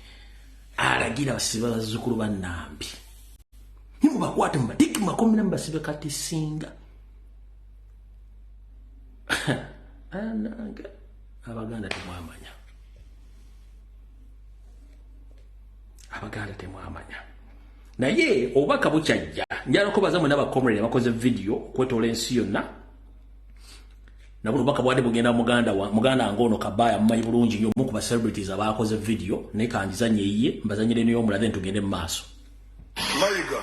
alagira basibe bazzukulu ba Nnambi. Nimubakwate mubateeke mu makomera mubasibe. Kati singa anange Abaganda temwamanya, Abaganda temwamanya. Naye obubaka bukyajja. Njala okubaza mwena abacomrade abakoze vidiyo okwetoola ensi yonna. Nabwo obubaka bwadde bugenda muganda wa muganda ng'ono Kabaya, mumanyi bulungi nnyo, omu ku ba celebrities abakoze vidiyo, naye kanjizanye eyiye mbazanyire n'ey'omulala, then tugende mu maaso. Mayiga,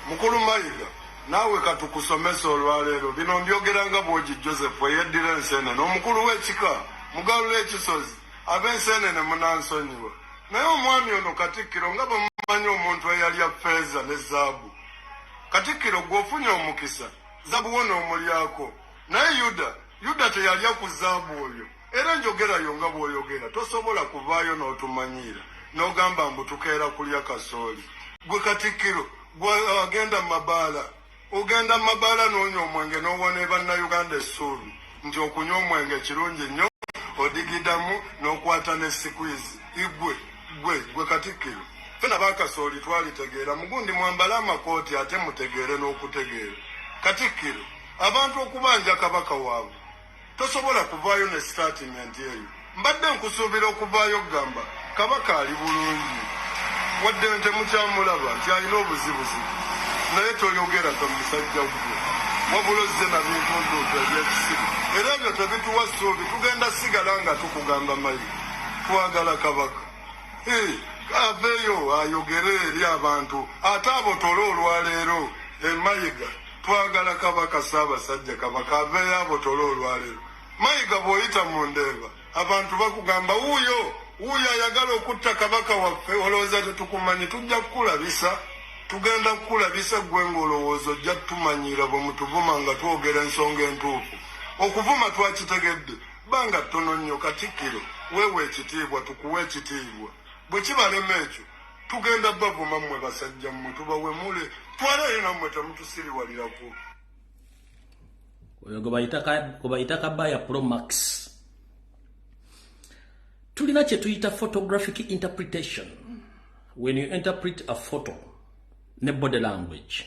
mukulu Mayiga, naawe katukusomesa olwaleero. Bino mbyogera nga Bwogi Joseph eyeddira Enseenene, omukulu w'ekika Mugalula Ekisozi. Ab'Enseenene munansonyiwa, naye omwami ono Katikkiro, nga bwe mumanyi omuntu eyalya ffeeza ne zaabu. Katikkiro, gwe ofunye omukisa, zaabu wo n'omulyako, naye Yuda, Yuda teyalya ku zaabu oyo. Era enjogera yo nga bw'oyogera, tosobola kuvaayo n'otumanyiira n'ogamba mbu tukeera kulya kasooli. Gwe Katikkiro, gwe agenda mu mabaala, ogenda mu mabaala n'onywa omwenge n'owa ne Bannayuganda essuubi nti okunywa omwenge kirungi nnyo, odigidamu n'okwata ne sikwizi. Igwe, gwe, gwe Katikkiro, ffena ab'akasooli twalitegeera mugundi mwambale amakooti ate mutegeere n'okutegeera. Katikkiro, abantu okubanja Kabaka waabwe, tosobola kuvaayo ne sitaatimenti eyo. Mbadde nkusuubira okuvaayo okugamba Kabaka ali bulungi, wadde ntemukyamulaba nti alina obuzibuzibu, naye toyogera ka musajja ggwe, wabula ozze na bintuntuntu eby'ekisiru, era ebyo tebituwa ssuubi. Tugenda sigala nga tukugamba, Mayiga, twagala Kabaka aveeyo ayogere eri abantu ate abotole olwaleero. Mayiga, twagala Kabaka Ssaabasajja Kabaka aveeyo abotole olwaleero. Mayiga, bw'oyita mu Ndeeba abantu bakugamba wuuyo, wuuyo ayagala okutta Kabaka waffe. Olowooza tetukumanyi? Tujja kukulabisa, tugenda kukulabisa. Ggwe ng'olowooza ojja tutumanyiira bwe mutuvuma nga twogera ensonga entuufu. Okuvuma twakitegedde bbanga ttono nnyo. Katikkiro, weewa ekitiibwa, tukuwe ekitiibwa. Bwe kibalema ekyo, tugenda bavuma mmwe basajja mmwe, tubawemule. Twaleeyo nammwe, temutusiriwalirako. Oyo gwe bayita Kabaya Pro Max. Tulina kye tuyita photographic interpretation. When you interpret a photo ne body language,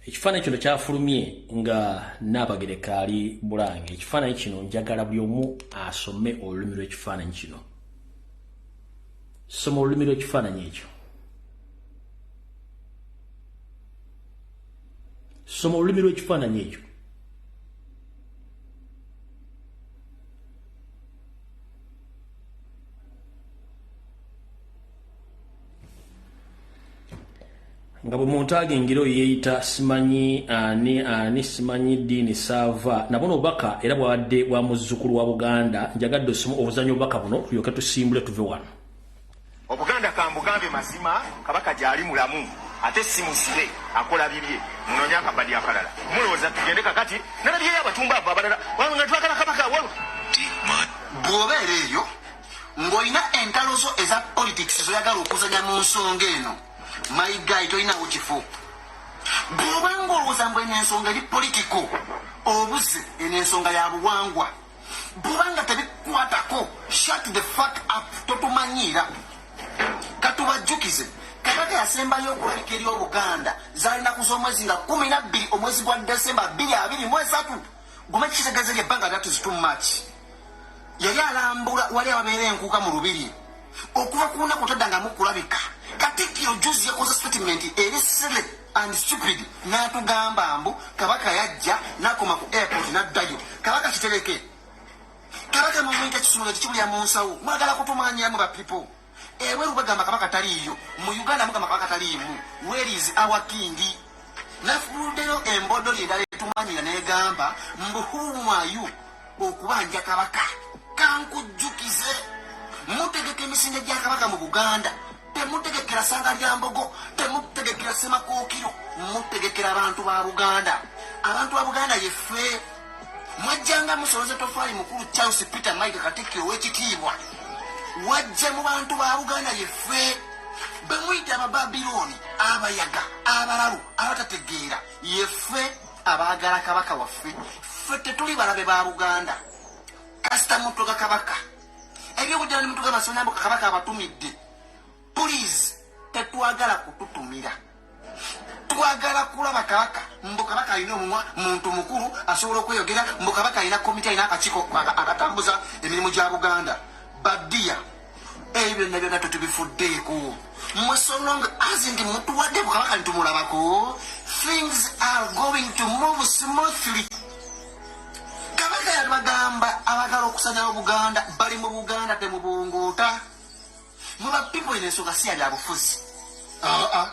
ekifaananyi kino kyafulumye nga Nnaabagereka ali Bulange. Ekifaananyi kino njagala buli omu asome olulimi lw'ekifaananyi kino. Soma olulimi lw'ekifaananyi ekyo, soma olulimi lw'ekifaananyi ekyo. Nga bwe muntu agengira oyo yeeyita simanyi ani ani, simanyi ddiini saava nabona obubaka era bwabadde bwa muzzukulu wa Buganda. Njagadde osoma obuzanyo obubaka buno tulyoke tusimbule tuve wano. Obuganda kambugambye mazima, Kabaka gyali mulamu ate si musibe, akola bibye. Munoonye akabadi akalala. Mulowooza tugende kakati nalabyeyo abatumba abo abalala nga twagala Kabaka walo. Bw'obeera eyo ng'olina entalo zo eza politics zoyagala okuzanya mu nsonga eno, my guy, tolinawo kifo. Bw'oba ng'olowooza mbu eno ensonga eri political, obuze. Eno ensonga ya buwangwa. Bw'oba nga tebikukwatako, shut the fuck up, totumanyiira. Katubajjukize. Kabaka yasembayo okulabika eri Obuganda zaali naku z'omwezi nga 12 omwezi gwa Desemba 2023. Guma kitegeeza lye ebbanga, that is too much. Yali alambula wali awabeera enkuuka mu lubiri. Okuva ku lunaku taddangamu kulabika. Katikkiro juzi yakoze statement eri silly and stupid, n'atugamba mbu Kabaka yajja n'akoma ku airport n'addayo. Kabaka kitereke, Kabaka mumuyita kisumuluzo kikibulya mu nsawo. Mwagala kutumanyiramu ba people ebweru, bagamba Kabaka taliiyo. Mu Uganda mugamba Kabaka taliimu. Where is our king? Nafuluddeyo embodoli endala etumanyira negamba mbu who are you okubanja Kabaka? Kankujjukize, mutegeka emisinde gya Kabaka mu Buganda, temutegekera sanga lya mbogo, temutegekera Semakookiro, mutegekera abantu ba Buganda. Abantu ba Buganda yeffe. Mwajjanga musoloza tofaali. Mukulu Charles Peter Mayiga, Katikkiro ow'ekitiibwa, wajja mu bantu ba Buganda yeffe. Bemuyita Abababirooni, abayaga, abalalu, abatategeera, yeffe abaagala Kabaka waffe. Ffe tetuli balabe ba Buganda. Kasita mutoga Kabaka ebyokujjana ne mutuga basonambo Kabaka abatumidde, please, tetwagala kututumira, twagala kulaba Kabaka. Mbu Kabaka alina omumwa, muntu mukulu, asobola okweyogera. Mbu Kabaka alina komiti, alina akakiiko akatambuza emirimu gya Buganda. Badiya, ebyo byonna byonna tetubifuddeeko mwe, so long as nti mutuwadde bu Kabaka ntumulabako, things are going to move smoothly. Kabaka yabagamba abagala okusanyawo Buganda bali mu Buganda, temubunguuta. Muba people, eno ensonga si ya byabufuzi. Aa,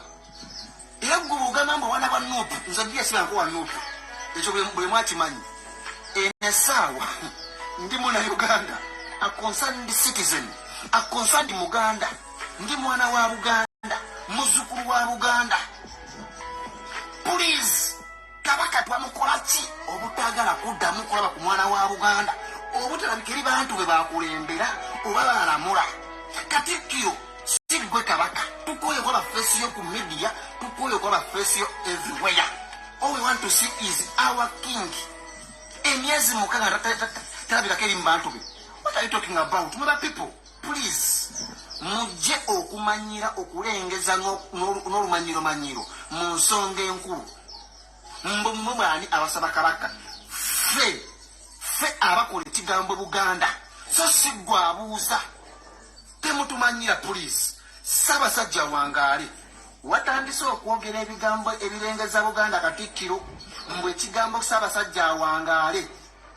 era gwe bwogamba mbu abaana ba NUP, nze ndiya sibanko wa NUP, ekyo buli mwakimanyi. Eno essaawa ndi muna Uganda, a concerned citizen, a concerned Muganda. Ndi mwana wa Buganda, muzzukulu wa Buganda. Please, Kabaka twamukola ki obutagala kuddamu kulaba ku mwana wa Buganda, obutalabika eri bantu bwe bakulembera oba balamula? Katikkiro, si gwe Kabaka. Tukoye okulaba face yo ku media, tukoye okulaba face yo everywhere. All we want to see is our king. Emyezi 6 talabikako eri mu bantu be. What are you talking about? Muba people, please, mujje okumanyira okulengeza n'olumanyiromanyiro mu nsonga enkulu. Mbu mmwe bwani abasaba Kabaka? Ffe ffe abakola ekigambo Buganda, so si gwe abuuza. Temutumanyira, please. Ssaabasajja wangaale. Watandise okwogera ebigambo ebirengeza Buganda, Katikkiro, mbu ekigambo Ssaabasajja awangaale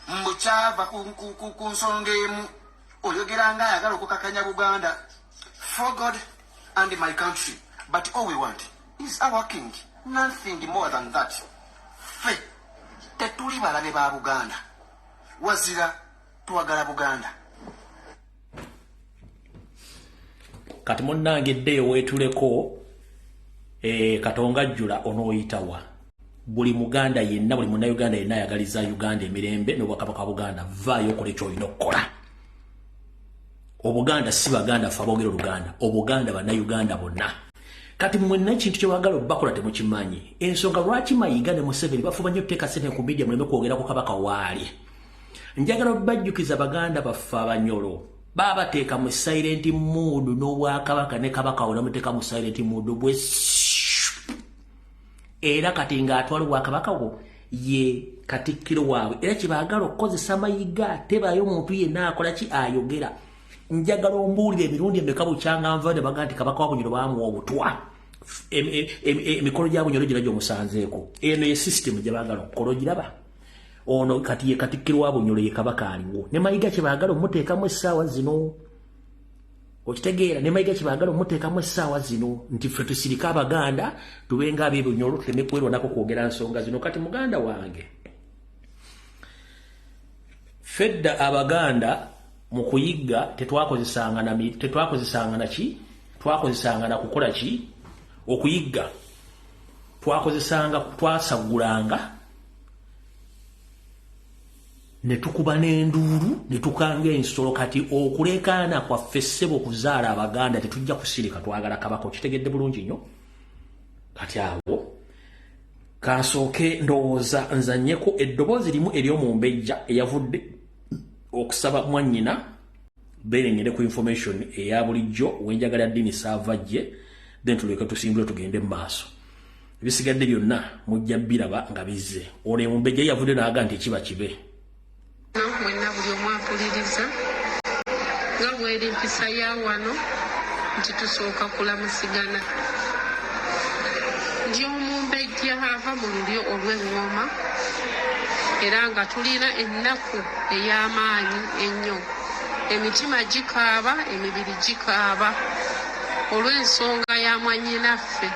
mbu kyava ku nsonga emu. Oyogera nga ayagala okukakanya Buganda. For God and my country, but all we want is our king, nothing more than that. Ffe tetuli balabe ba Buganda, wazira twagala Buganda. Kati munnange, eddeyo weetuleko. Katonga jjula onooyitawa. Buli Muganda yenna, buli Munnayuganda yenna ayagaliza Uganda emirembe n'obwakabaka Buganda, vaayo okola ekyolina okukola. Obuganda si Baganda ffe aboogera Oluganda, Obuganda Bannayuganda bonna. Kati mwenna ekintu kyewagala obbakola temukimanyi. Ensonga lwaki Mayiga ne Museveni bafuba nnyo okuteeka sente ku media muleme kwogera ku Kabaka waali, njagala obbajjukiza, baganda baffe Abanyolo babateeka mu silent mood n'obwakabaka ne Kabaka we namuteeka mu silent mood bwe. Era kati ng'atwala obwakabaka bwo ye katikkiro waabwe, era kyebaagala okukozesa Mayiga. Tebaayo muntu yenna akola ki ayogera. Njagala ombuulire emirundi emeka bukyanga nva ne baga nti Kabaka wa Bunyoro baamuwa obutwa. Emikolo gya Bunyoro gira gy'omusanzeeko. Eno ye system gye baagala okukola, ogiraba. Ono kati ye katikkiro wa Bunyoro, ye Kabaka aliwo. Ne Mayiga kyebaagala omuteekamu essaawa zino, okitegeera? Ne Mayiga kyebaagala omuteekamu essaawa zino nti ffe tusirike, Abaganda tube nga ab'ebunyolo, tuleme kwerwanako kwogera nsonga zino. Kati muganda wange, fedda Abaganda mu kuyigga tetwakozesanga naki, twakozesanga na kukola ki? Okuyigga twakozesanga, twasaggulanga ne tukuba n'enduulu ne tukanga ensolo. Kati okulekaana kwaffe, ssebo, okuzaala Abaganda, tetujja kusirika, twagala Kabaka. Okitegedde bulungi nnyo. Kati awo kansooke ndowooza nzannyeko eddoboozi limu ery'omumbejja eyavudde okusaba mwannyina berengere ku information eya bulijjo. Wenjagala ddiini saavajje. Then tuleke tusimbule tugende mu maaso. Ebisigadde byonna mujja biraba nga bizze. Ono emumbejja yavudde n'aga nti kiba kibe. Mwenna buli omu ampuliriza, nga bweri mpisa ya wano nti tusooka kulamusigana. Ndi omumbejja ava mu lulyo olw'eŋŋoma era nga tulina ennaku ey'amaanyi ennyo. Emitima gikaaba, emibiri gikaaba olw'ensonga ya mwannyinaffe.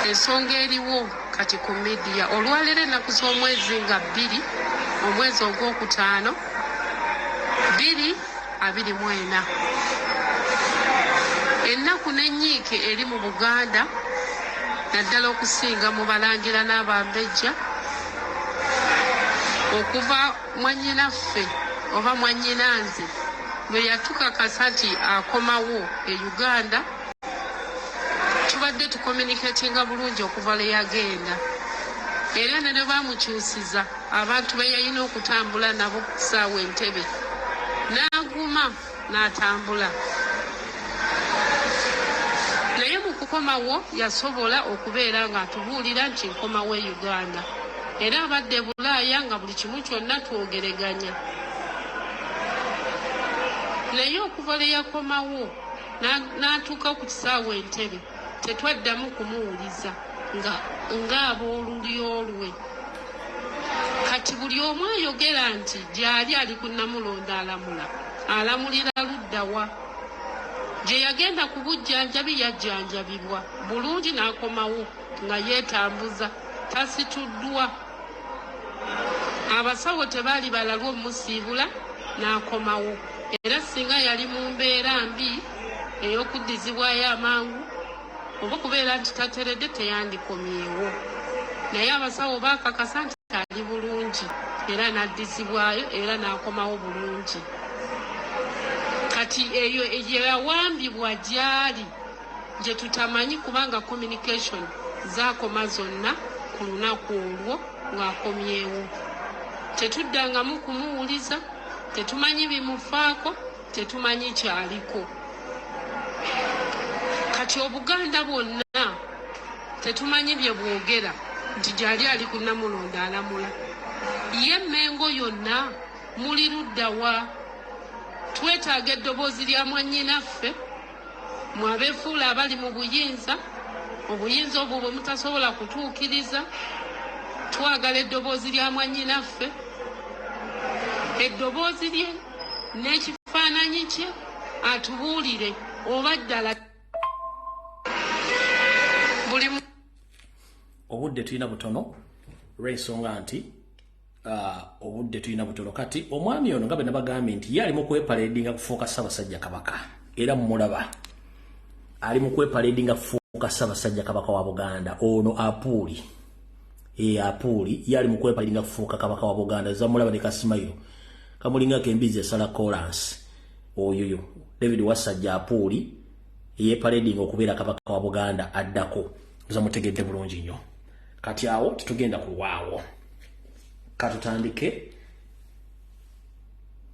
Ensonga eriwo kati ku midiya olwaleero ennaku z'omwezi nga bbiri omwezi ogwokutaano 2024. Ennaku n'ennyiike eri mu Buganda naddala okusinga mu Balangira n'Abambejja okuva mwannyinaffe oba mwannyinanze lwe yatukakasa nti akomawo e Uganda. Tubadde tucommunicatinga bulungi okuva lwe yagenda era ne lwe baamukyusiza abantu be yalina okutambula nabo ku kisaawe Entebbe n'aguma n'atambula naye mu kukomawo yasobola okubeera ng'atubuulira nti nkomawo e Uganda era abadde e Bulaaya nga buli kimu kyonna twogereganya naye okuva lwe yakomawo n'atuuka ku kisaawe Entebbe tetwaddamu kumuwuliza nga ng'ab'olulyo lwe. Kati buli omu ayogera nti gyali ali ku Namulondo alamula, alamulira ludda wa? Gye yagenda ku bujjanjabi yajjanjabibwa bulungi n'akomawo nga yeetambuza tasituddwa. Abasawo tebaali balalu omusiibula n'akomawo era singa yali mu mbeera mbi ey'okuddizibwayo amangu oba okubeera nti tateredde teyandikomyewo naye abasawo baakakasa nti ali bulungi era n'addizibwayo era n'akomawo bulungi. Kati eyo gye yawambibwa gy'ali gye tutamanyi kubanga communication zaakoma zonna ku lunaku olwo ng'akomyewo. Tetuddangamu kumuwuliza, tetumanyi bimufaako, tetumanyi kyaliko. Kati Obuganda bwonna tetumanyi bye bwogera nti gyali ali ku Namulondo alamula. Ye Mmengo yonna muli ludda wa? Twetaaga eddoboozi lya mwannyinaffe. Mwe abeefuula abali mu buyinza, obuyinza obwo bwe mutasobola kutuukiriza, twagala eddoboozi lya mwannyinaffe, eddoboozi lye n'ekifaananyi kye atubuulire oba ddala buli Obudde tulina butono lw'ensonga nti obudde tulina butono. Kati omwami ono nga bwe nabagambye nti ye ali mu kwepaledinga kufuuka Ssaabasajja Kabaka, era mumulaba ali mu kwepaledinga kufuuka Ssaabasajja Kabaka wa Buganda. Ono Apuuli e Apuuli ye ali mu kwepaledinga kufuuka Kabaka wa Buganda. Zamulaba ne kasimayiro kamulingako embizi esala kolansi. Oyoyo David Wasajja Apuuli eyepaledinga okubeera Kabaka wa Buganda addako. Mutegedde bulungi nnyo. Kati awo tetugenda kulwawo, katutandike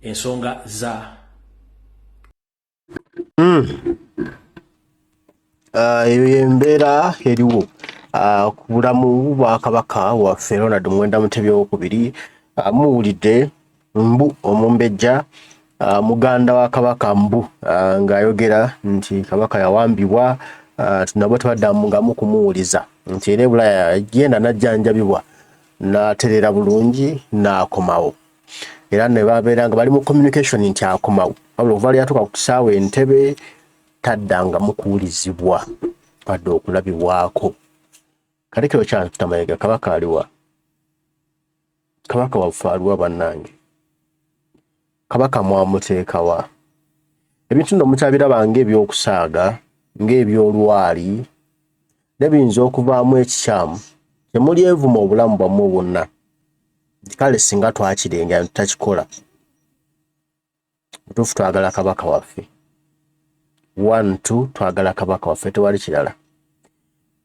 ensonga za Eyo yembeera eriwo ku bulamu bwa Kabaka waffe Ronald Muwenda Mutebi owokubiri. Muwulidde mbu omumbejja muganda wa Kabaka mbu ng'ayogera nti Kabaka yawambibwa, nabo tebaddamungamu kumuwuliza, nti era ebulaaya yagenda n'ajjanjabibwa n'atereera bulungi n'akomawo, era ne babeera nga bali mu communication nti akomawo, wabula okuva lyatuuka ku kisaawe Entebe taddangamu kuwulizibwa wadde okulabibwako. Katikkiro Charles Peter Mayiga, Kabaka aliwa? Kabaka waffe aliwa bannange? Kabaka mwamuteekawa? Ebintu nno mukyabiraba ng'ebyokusaaga, ng'ebyolwali, ne biyinza okuvaamu ekikyamu temulyevuma obulamu bwammwe bwonna nti kale singa twakirengera tutakikola. Butuufu twagala Kabaka waffe. One, two, twagala Kabaka waffe, tewali kirala.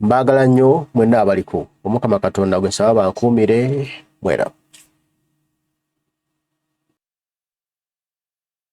Mbaagala nnyo mwenna abaliko. Omukama Katonda gwe nsaba bankuumire mweraba.